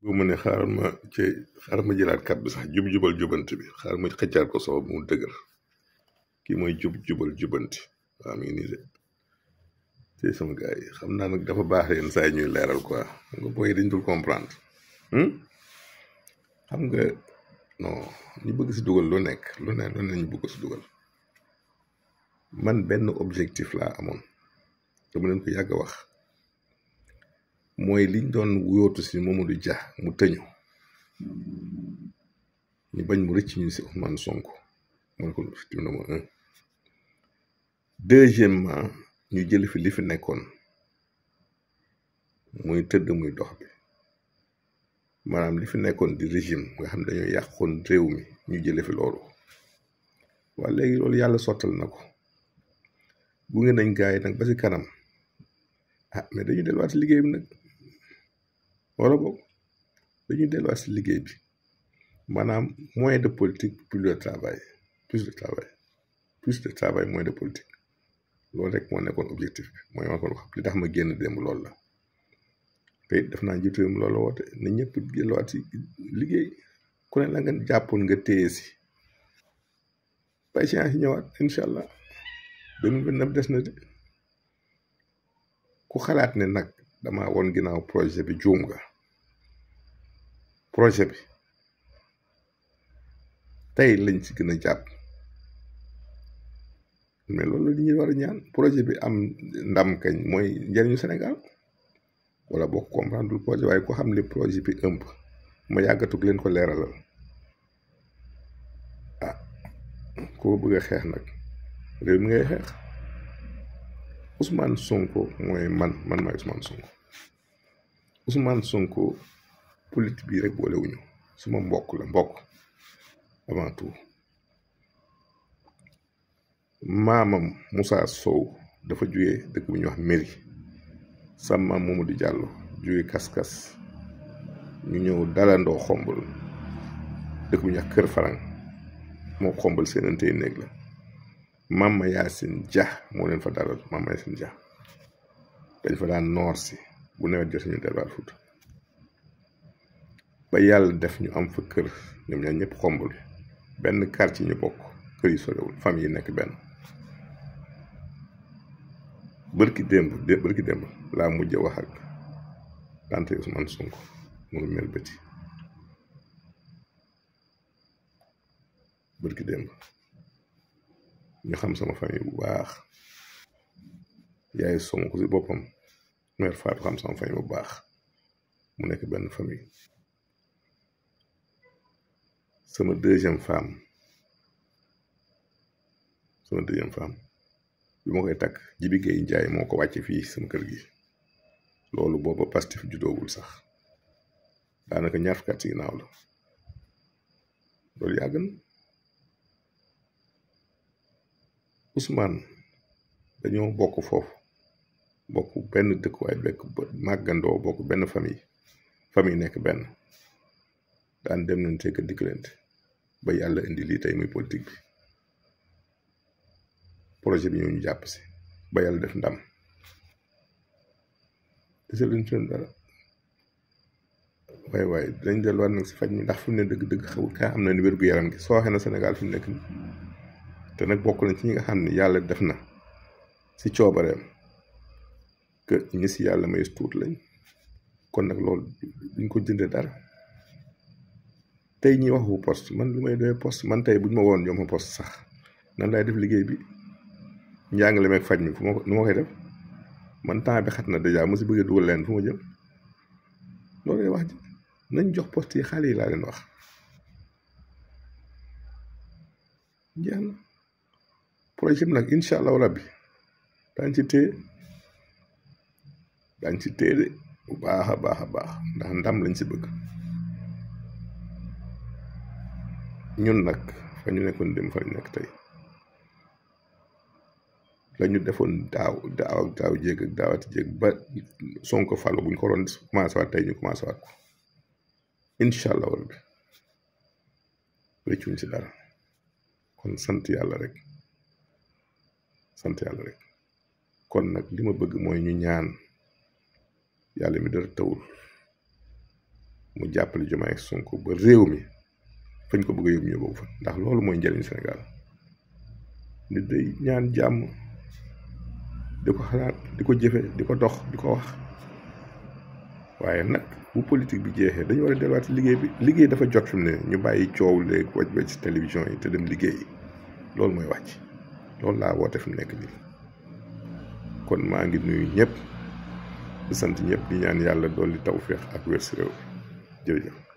bu mu ne xaaral ma jëlaat kat bi sax jubal jubanti bi xaaral ma xëccaat ko soo mu dëgër kii mooy jubal jubanti waaw mi ngi nii de te sama gars yi xam naa nag dafa baax yenn saa yi ñuy leeral quoi xam nga booy dañ dul comprendre xam nga non ñu bëgg si dugal lu nekk lu ne ñu bëgg si dugal man benn objectif laa amoon dama leen ko yàgg a wax mooy liñ doon wóotu si Mamadou Dia mu tëñu ñu bañ mu rëcc ñu si Ousmane Sonko mooy ko numéro 1. Deuxièmement ñu jël fi li fi nekkoon muy tëdd muy dox bi maanaam li fi nekkoon di régime nga xam dañoo yàqoon réew mi ñu jële fi loolu waa léegi loolu yàlla sottal na ko gunge nañ gars yi nag ba si kanam mais dañu delluwaat si liggéey bi nag wala boobu dañuy delluwaat si liggéey bi maanaam moins de politique plus de travail moins de politique loolu rek moo nekkoon objectif bi mooy ma ko wax li tax ma génn démb loolu la te it def naa njiitu réew mi loolu woote ne ñëpp delluwaat si liggéey ku ne la nga jàppoon nga téye si patience yi ñëwaat incha allah 2029 des na de ku xalaat ne nag dama woon ginnaaw projet bi juum nga projet bi tey lañ ci gën a jàpp mais loolu li ñuy war a ñaan projet bi am ndam kañ mooy njëriñu Sénégal wala boo ko comprendre le projet waaye ko xam ne projet bi ëmb ma yàggatug leen ko leeralal koo bëgg a xeex nag réew mi ngay xeex Ousmane Sonko mooy man maay Ousmane Sonko politique bi rek boolewuñu suma mbokk avant tout maamam Moussa Sow dafa jógee dëkk bu ñuy wax Mairie sama maam Mamadou Diallo jógee Kaskas ñu ñëw dalandoo Xombol dëkk bu ñuy wax Kër Farang moo Xombol seenantey néeg la Mama Yacine Dia moo leen fa dalal Mama Yacine Dia dañ fa daan noor si bu nawet jotee ñu delluwaat Fuuta ba yàlla def ñu am fa kër ñoom ñaar ñëpp Xombol benn quartier ñu bokk kër yi sorewul famille yi nekk benn bërki démb laa mujj wax ak tante Ousmane Sonko mu ngi mel bëti bërki démb ñu xam sama famille bu baax yaay Sonko si boppam mère Fatou xam sama famille bu baax mu nekk benn famille sama deuxième femme bi ma koy takk Jibi Gueye Njaay moo ko wàcce fii sama kër gi loolu booba Pastef juddoogul sax daanaka ñaar fukki at si ginnaaw la loolu yàgg na Ousmane dañoo bokk foofu bokk benn dëkkuwaay bekk màggandoo bokk benn famille nekk benn daan dem nañ te dikkalante ba yàlla indi lii tey muy politique bi projet bi ñoo ñu jàpp si ba yàlla def ndam dese luñ seen dara waaye dañ delluwaat nag si faj mi ndax fu mu ne dëgg-dëgg xawul kaa xam na ni wér-gu-yaram gi sooxe na Sénégal fi mu nekk ni te nag bokk na ci ñi nga xam ne yàlla def na si coobareem que ñi si yàlla may tuut lañ kon nag loolu duñ ko jëndee dara tey ñi waxu poste man lu may doy poste man tey buñ ma woon ñoom ma poste sax nan lay def liggéey bi njàngale meeg faj mi nu ma koy def man temps bi xat na dèjà mu si bëggee dugal leen fu ma jëm loolu lay wax ji nañ jox poste yi xale yi laa leen wax jeex na projet bi nag incha allahu rabbi daañ ci téye de bu baax a baax ndax ndam lañ si bëgg ñun nag fa ñu nekkoon dem fa ñu nekk tey lañu defoon daaw jéeg ak daawati jéeg ba Sonko falo buñ ko doon commencé waat tey ñu commencé waat ko incha allah rabbi rëccuñ si dara kon sant yàlla rek kon nag li ma bëgg mooy ñu ñaan yàlla mi dara tawul mu jàppale Diomaye ak Sonko ba réew mi fañ ko bëgg a yóbbu ñu boobu fa ndax loolu mooy njëriñ Sénégal nit day ñaan jàmm di ko xalaat di ko jëfe di ko dox di ko wax waaye nag bu politique bi jeexee dañu war a delluwaat ci liggéey bi liggéey dafa jot fi mu ne ñu bàyyi coow léegi waj ba ci télévision yi te dem liggéey loolu mooy wàcc loolu laa woote fi mu nekk nii kon maa ngi nuyu ñëpp di sant ñëpp di ñaan yàlla dolli tawféex ak wér si réew jërëjëf